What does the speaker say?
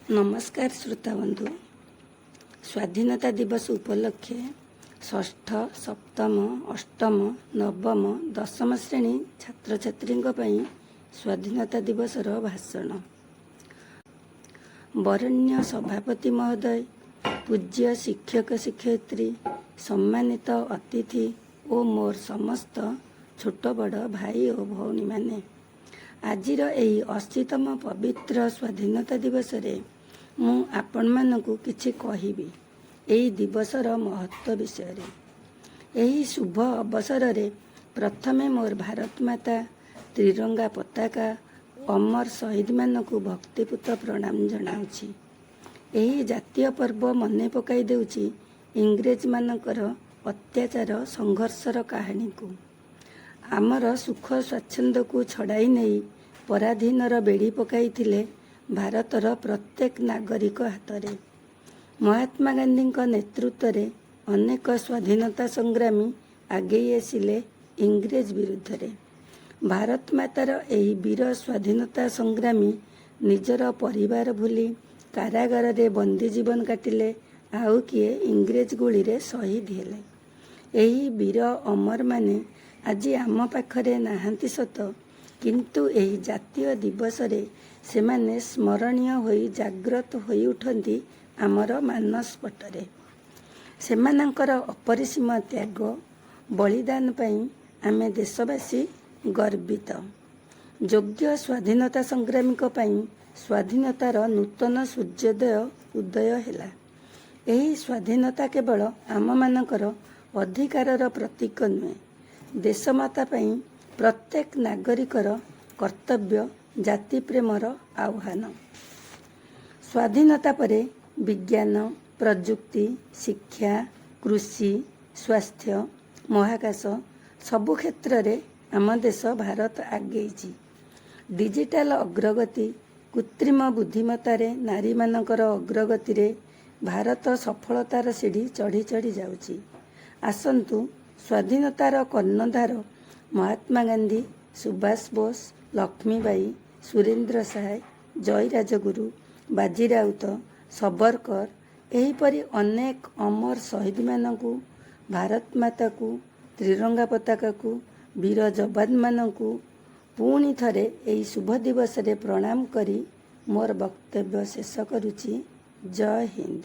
ନମସ୍କାର ଶ୍ରୋତା ବନ୍ଧୁ। ସ୍ୱାଧୀନତା ଦିବସ ଉପଲକ୍ଷେ ଷଷ୍ଠ, ସପ୍ତମ, ଅଷ୍ଟମ, ନବମ, ଦଶମ ଶ୍ରେଣୀ ଛାତ୍ରଛାତ୍ରୀଙ୍କ ପାଇଁ ସ୍ୱାଧୀନତା ଦିବସର ଭାଷଣ। ବରେଣ୍ୟ ସଭାପତି ମହୋଦୟ, ପୂଜ୍ୟ ଶିକ୍ଷକ ଶିକ୍ଷୟିତ୍ରୀ, ସମ୍ମାନିତ ଅତିଥି ଓ ମୋର ସମସ୍ତ ଛୋଟ ବଡ଼ ଭାଇ ଓ ଭଉଣୀମାନେ, ଆଜିର ଏହି 80ତମ ପବିତ୍ର ସ୍ୱାଧୀନତା ଦିବସରେ ମୁଁ ଆପଣମାନଙ୍କୁ କିଛି କହିବି ଏହି ଦିବସର ମହତ୍ତ୍ୱ ବିଷୟରେ। ଏହି ଶୁଭ ଅବସରରେ ପ୍ରଥମେ ମୋର ଭାରତ ମାତା, ତ୍ରିରଙ୍ଗା ପତାକା, ଅମର ଶହୀଦମାନଙ୍କୁ ଭକ୍ତିପୂତ ପ୍ରଣାମ ଜଣାଉଛି। ଏହି ଜାତୀୟ ପର୍ବ ମନେ ପକାଇ ଦେଉଛି ଇଂରେଜମାନଙ୍କର ଅତ୍ୟାଚାର ସଂଘର୍ଷର କାହାଣୀକୁ। ଆମର ସୁଖ ସ୍ୱାଚ୍ଛନ୍ଦ୍ୟକୁ ଛଡ଼ାଇ ନେଇ ପରାଧୀନର ବେଡ଼ି ପକାଇଥିଲେ ଭାରତର ପ୍ରତ୍ୟେକ ନାଗରିକ ହାତରେ। ମହାତ୍ମା ଗାନ୍ଧୀଙ୍କ ନେତୃତ୍ୱରେ ଅନେକ ସ୍ୱାଧୀନତା ସଂଗ୍ରାମୀ ଆଗେଇ ଆସିଲେ ଇଂରେଜ ବିରୁଦ୍ଧରେ। ଭାରତ ମାତାର ଏହି ବୀର ସ୍ୱାଧୀନତା ସଂଗ୍ରାମୀ ନିଜର ପରିବାର ଭୁଲି କାରାଗାରରେ ବନ୍ଦୀ ଜୀବନ କାଟିଲେ, ଆଉ କିଏ ଇଂରେଜ ଗୁଳିରେ ଶହୀଦ ହେଲେ। ଏହି ବୀର ଅମରମାନେ ଆଜି ଆମ ପାଖରେ ନାହାନ୍ତି ସତ, କିନ୍ତୁ ଏହି ଜାତୀୟ ଦିବସରେ ସେମାନେ ସ୍ମରଣୀୟ ହୋଇ ଜାଗ୍ରତ ହୋଇ ଉଠନ୍ତି ଆମର ମାନସପଟରେ। ସେମାନଙ୍କର ଅପରିସୀମ ତ୍ୟାଗ, ବଳିଦାନ ପାଇଁ ଆମେ ଦେଶବାସୀ ଗର୍ବିତ। ଯୋଗ୍ୟ ସ୍ୱାଧୀନତା ସଂଗ୍ରାମୀଙ୍କ ପାଇଁ ସ୍ୱାଧୀନତାର ନୂତନ ସୂର୍ଯ୍ୟୋଦୟ ଉଦୟ ହେଲା। ଏହି ସ୍ୱାଧୀନତା କେବଳ ଆମମାନଙ୍କର ଅଧିକାରର ପ୍ରତୀକ ନୁହେଁ, ଦେଶମାତା ପାଇଁ ପ୍ରତ୍ୟେକ ନାଗରିକର କର୍ତ୍ତବ୍ୟ, ଜାତିପ୍ରେମର ଆହ୍ୱାନ। ସ୍ୱାଧୀନତା ପରେ ବିଜ୍ଞାନ, ପ୍ରଯୁକ୍ତି, ଶିକ୍ଷା, କୃଷି, ସ୍ୱାସ୍ଥ୍ୟ, ମହାକାଶ ସବୁ କ୍ଷେତ୍ରରେ ଆମ ଦେଶ ଭାରତ ଆଗେଇଛି। ଡିଜିଟାଲ ଅଗ୍ରଗତି, କୃତ୍ରିମ ବୁଦ୍ଧିମତ୍ତାରେ, ନାରୀମାନଙ୍କର ଅଗ୍ରଗତିରେ ଭାରତ ସଫଳତାର ସିଢ଼ି ଚଢ଼ି ଚଢ଼ି ଯାଉଛି। ଆସନ୍ତୁ, ସ୍ୱାଧୀନତାର କର୍ଣ୍ଣଧାର ମହାତ୍ମା ଗାନ୍ଧୀ, ସୁଭାଷ ବୋଷ, ଲକ୍ଷ୍ମୀବାଇ, ସୁରେନ୍ଦ୍ର ସାଏ, ଜୟୀ ରାଜଗୁରୁ, ବାଜି ରାଉତ, ସବରକର, ଏହିପରି ଅନେକ ଅମର ଶହୀଦମାନଙ୍କୁ, ଭାରତ ମାତାକୁ, ତ୍ରିରଙ୍ଗା ପତାକାକୁ, ବୀର ଯବାନମାନଙ୍କୁ ପୁଣି ଥରେ ଏହି ଶୁଭ ଦିବସରେ ପ୍ରଣାମ କରି ମୋର ବକ୍ତବ୍ୟ ଶେଷ କରୁଛି। ଜୟ ହିନ୍ଦ।